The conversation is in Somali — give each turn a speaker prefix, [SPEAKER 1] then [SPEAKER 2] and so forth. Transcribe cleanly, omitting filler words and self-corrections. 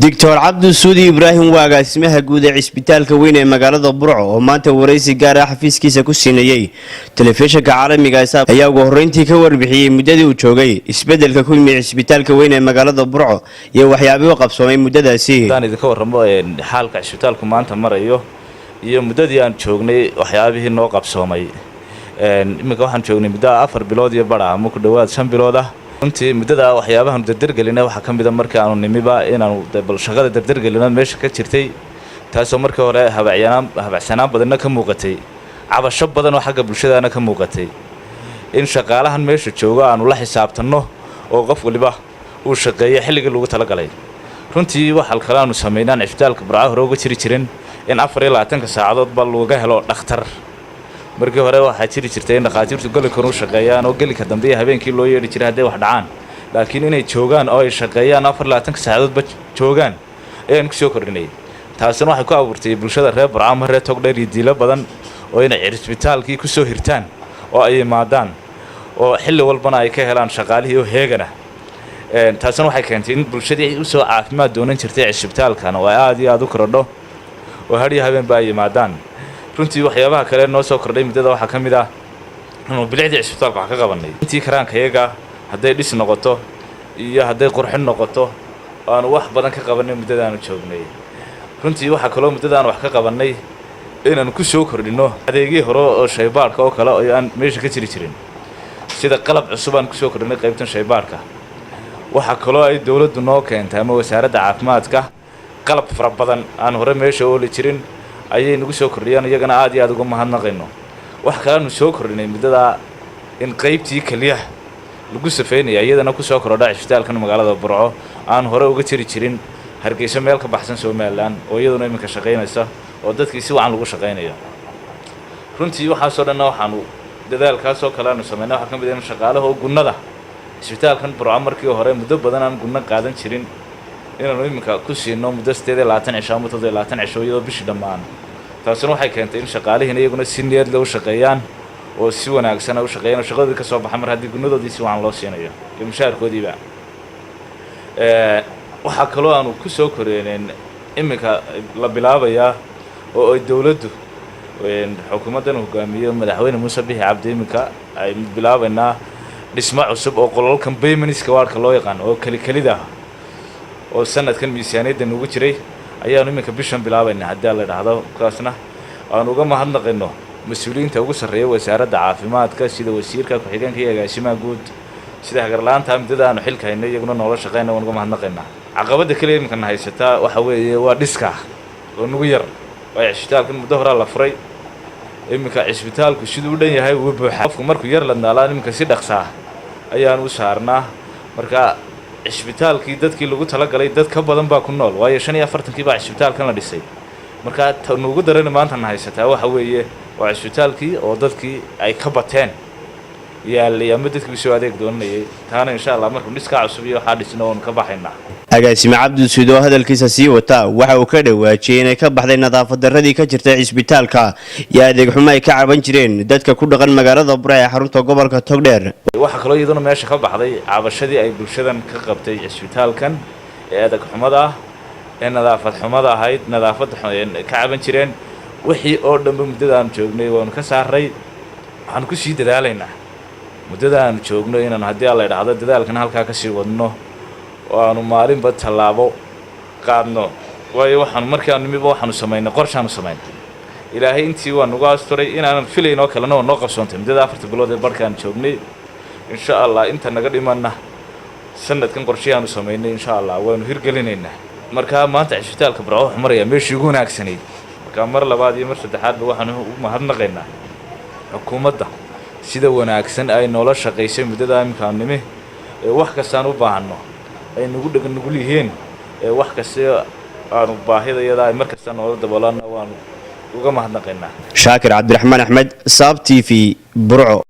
[SPEAKER 1] Doctor Cabdisuudi Ibraahim waa agaasimaha guud ee cisbitaalka weyn ee magaalada Burco oo maanta waraysi gaar ah xafiiskiisa ku siinayey telefishinka caalamiga ayaa ugu horreyntii ka warbixiyey muddadii uu joogay, isbeddelka ku yimid cisbitaalka weyn ee magaalada Burco iyo waxyaabihii u qabsoomay muddadaasi.
[SPEAKER 2] Haddaan idinka warramo xaalka cisbitaalku maanta marayo iyo muddadii aan joognay waxyaabihii noo qabsoomay. Iminka waxaan joognay muddo 4 bilood iyo badha ama ku dhowaad 5 bilood ah. Runtii muddada waxyaabahaanu dardargelina waxaa ka mida markii aanu nimiba inaanu bal shaqada dardargelino meesha ka jirtay, taasoo markii hore habacyanaan habacsanaan badanna ka muuqatay, cabasho badan oo xagga bulshadaana ka muuqatay, in shaqaalahan meesha joogo aanu la xisaabtanno oo qof waliba uu shaqeeyo xilligii lagu talagalay. Runtii waxaa kale aanu samaynaan cisbitaalka Burca hore uga jiri jirin in 24-ka saacadoodba laga helo dhakhtar. Markii hore waxaa jiri jirtay in dhakhaatiirtu gelinkan u shaqeeyaan oo gelinka dambe iyo habeenkii loo yeedhi jiray hadday wax dhacaan, laakiin inay joogaan oo ay shaqeeyaan 24-ka saacadoodba joogaan ayaan kusoo kordhinay. Taasina waxay ku abuurtay bulshada reer Burca ama reer Togdheer iyo diilo badan oo inay cisbitaalkii kusoo hirtaan oo ay yimaadaan oo xilli walbana ay ka helaan shaqaalihii oo heegana. Taasina waxay keentay in bulshadii usoo caafimaad doonan jirtay cisbitaalkan oo ay aada iyo aada u korodho oo hadhiyo habeenba ay yimaadaan. Runtii waxyaabaha kale noo soo kordhay muddada waxaa ka mid ah inuu bilicdii cisbitaalka wax ka qabanay intii karaankayaga, hadday dhis noqoto iyo hadday qurxin noqoto, aanu wax badan ka qabanay muddadaanu joognay. Runtii waxaa kaloo muddadaanu wax ka qabannay inaanu ku soo kordhinno adeegii hore oo shaybaadhka oo kale oo aan meesha ka jiri jirin, sida qalab cusub aan kusoo kordhinay qaybtan shaybaadhka. Waxaa kaloo ay dowladdu noo keentay ama wasaaradda caafimaadka qalab fara badan aan hore meesha ooli jirin ayay nagu soo kordhiyaan, iyagana aad iyo aad uga mahadnaqayno. Wax kaleanu soo kordhinay muddadaa in qaybtii keliyaha lagu safeynaya iyadana kusoo korodha cisbitaalkan magaalada Burco, aan hore uga jiri jirin Hargeyso meel ka baxsan Somaliland, oo iyaduna iminka shaqaynaysa oo dadkii si wacan lagu shaqaynayo. Runtii waxaasoo dhanna waxaanu dadaalkaasoo kale aanu samaynay waxaa ka mid ah in shaqaalaha oo gunnada cisbitaalkan Burco markii hore muddo badan aan gunno qaadan jirin inaanu iminka ku siino muddo 28 cisho ama 27 cisho iyadoo bishii dhammaan. Taasina waxay keentay in shaqaalihiina iyaguna si niyad leh u shaqeeyaan oo si wanaagsan ay u shaqeeyaan oo shaqadoodii ka soo baxa mar haddii gunnadoodii si wacan loo siinayo iyo mushaharkoodiiba. Waxaa kaloo aanu ku soo koreeneen iminka la bilaabayaa oo ay dowladdu, xukuumaddan hogaamiyo Madaxweyne Muuse Bixi Cabdi, iminka ay bilaabaynaa dhismo cusub oo qolalkan paymentska wardka loo yaqaan oo keli kelida ah oo sanadkan miisaaniyadda nugu jiray ayaanu iminka bishan bilaabaynaa haddii la idhaahdo. Kaasna aanu uga mahadnaqayno mas-uuliyiinta ugu sarreeya wasaaradda caafimaadka, sida wasiirka, ku-xigeenka iyo agaasimaha guud, sida hagarla-aanta muddada aanu xilka haynay iyaguna noola shaqeynay, waan uga mahadnaqaynaa. Caqabadda keliya iminkan haysataa waxa weeye waa dhiska oo nugu yar, waayo cisbitaalkan muddo horaa la furay. Iminka cisbitaalku siduu u dhan yahay wuu buuxaa. Qofku markuu yar ladnaalaan iminka si dhaqsaa ayaanu u saarnaa. Marka cisbitaalkii dadkii lagu talagalay dad ka badan baa ku nool, waayo 45-kii baa cisbitaalkan la dhisay. Marka ta nugu darana maantana haysataa waxa weeye waa cisbitaalkii oo dadkii ay ka bateen yaalay ama dadkii usoo adeeg doonanayay. Taana insha Allah markuu dhiskaa cusub iyo waxaa dhisno oonu ka baxaynaa.
[SPEAKER 1] Agaasime Cabdisuud oo hadalkiisa sii wata waxa uu ka dhawaajiyey inay ka baxday nadaafad darradii ka jirtay cisbitaalka iyo adeeg xumo ay ka caban jireen dadka ku dhaqan magaalada Burco ee xarunta gobolka Togdheer.
[SPEAKER 2] Waxaa kaloo iyaduna meesha ka baxday cabashadii ay bulshadan ka qabtay cisbitaalkan ee adeeg xumada ah ee nadaafad xumada ahayd, nadaafadda ka caban jireen. Wixii oo dhanba muddada aanu joognay waanu ka saaray. Waxaanu kusii dadaalaynaa muddada aanu joogno inaanu, haddii alla idhaahdo, dadaalkan halkaa kasii wadno oo aanu maalinba tallaabo qaadno, waayo waxaanu markii aanu nimiba waxaanu samaynay qorshaanu samaynay. Ilaahay intii waa nagu asturay, inaanan filayn oo kalena waa noo qabsoontay muddada 4-ta bilood ee barhka aanu joognay. Insha Allah inta naga dhimanna sanadkan qorshihii aanu samaynay insha Allah waanu hirgelinaynaa. Marka maanta cisbitaalka Burco wuxuu marayaa meeshii ugu wanaagsanayd. Marka mar labaad iyo mar saddexaadba waxaanu u mahadnaqaynaa xukuumadda sida wanaagsan ay noola shaqaysay muddada iminka aanu nimi, ee wax kastaan u baahanno ay nagu dhegan nugul yihiin, ee wax kasta aanu baahida iyada ay mar kasta noola daboolanna waanu uga mahadnaqaynaa.
[SPEAKER 1] Shaakir Cabdiraxmaan Axmed, Saab TV, Burco.